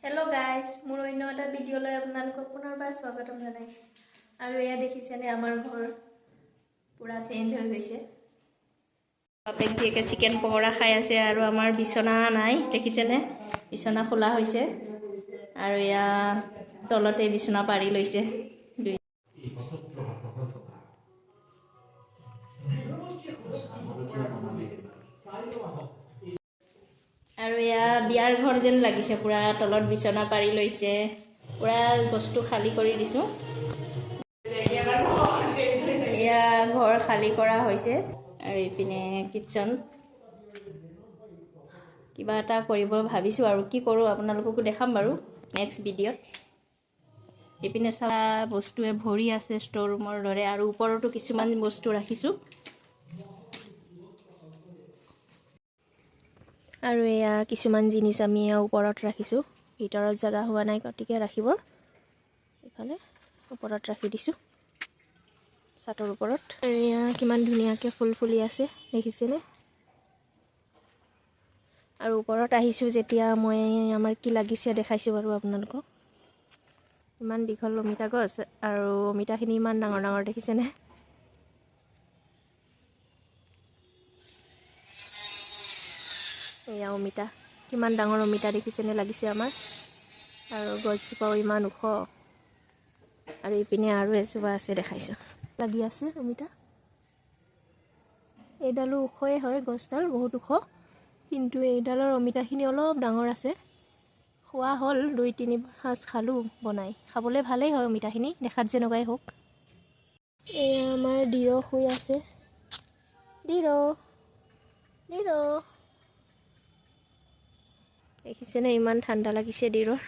Hello' guys, মোৰ অন্য এটা ভিডিঅ'লৈ আপোনালোকক পুনৰবাৰ স্বাগতম জনাইছোঁ। আৰু এয়া দেখিছেনে, আমাৰ ঘৰ পূৰা চেঞ্জ হৈ গৈছে। বাপেক জীয়েকে চিকেন পকৰা খাই আছে। আৰু আমাৰ বিচনা নাই, দেখিছেনে? বিচনা খোলা হৈছে আৰু এয়া তলতে বিচনা পাৰি লৈছে দুই। আৰু এয়া বিয়াৰ ঘৰ যেন লাগিছে, পূৰা তলত বিচনা পাৰি লৈছে, পূৰা বস্তু খালী কৰি দিছোঁ। এয়া ঘৰ খালী কৰা হৈছে। আৰু ইপিনে কিটচেন, কিবা এটা কৰিব ভাবিছোঁ আৰু কি কৰোঁ আপোনালোককো দেখাম বাৰু নেক্সট ভিডিঅ'ত। ইপিনে চা, বস্তুৱে ভৰি আছে ষ্ট'ৰ ৰুমৰ দৰে। আৰু ওপৰতো কিছুমান বস্তু ৰাখিছোঁ। আৰু এয়া কিছুমান জিনিচ আমি এয়া ওপৰত ৰাখিছোঁ, ভিতৰত জেগা হোৱা নাই গতিকে ৰাখিব ইফালে ওপৰত ৰাখি দিছোঁ, চাটৰ ওপৰত। আৰু এয়া কিমান ধুনীয়াকৈ ফুল ফুলি আছে, দেখিছেনে? আৰু ওপৰত আহিছোঁ যেতিয়া মই আমাৰ কি লাগিছে দেখাইছোঁ বাৰু আপোনালোকক। ইমান দীঘল অমিতা গছ আৰু অমিতাখিনি ইমান ডাঙৰ ডাঙৰ, দেখিছেনে? এয়া অমিতা, কিমান ডাঙৰ অমিতা দেখিছেনে লাগিছে আমাৰ। আৰু গছজোপাও ইমান ওখ। আৰু ইপিনে আৰু এজোপা আছে, দেখাইছোঁ, লাগি আছে অমিতা। এইডালো ওখয়ে হয়, গছডাল বহুত ওখ, কিন্তু এইডালৰ অমিতাখিনি অলপ ডাঙৰ আছে। খোৱা হ'ল, 2-3 সাঁজ খালোঁ বনাই, খাবলৈ ভালেই হয় অমিতাখিনি, দেখাত যেনেকুৱাই হওক। এয়া আমাৰ ডিৰ শুই আছে। ডিৰ, ডিৰ, দেখিছেনে? ইমান ঠাণ্ডা লাগিছে ডিৰৰ।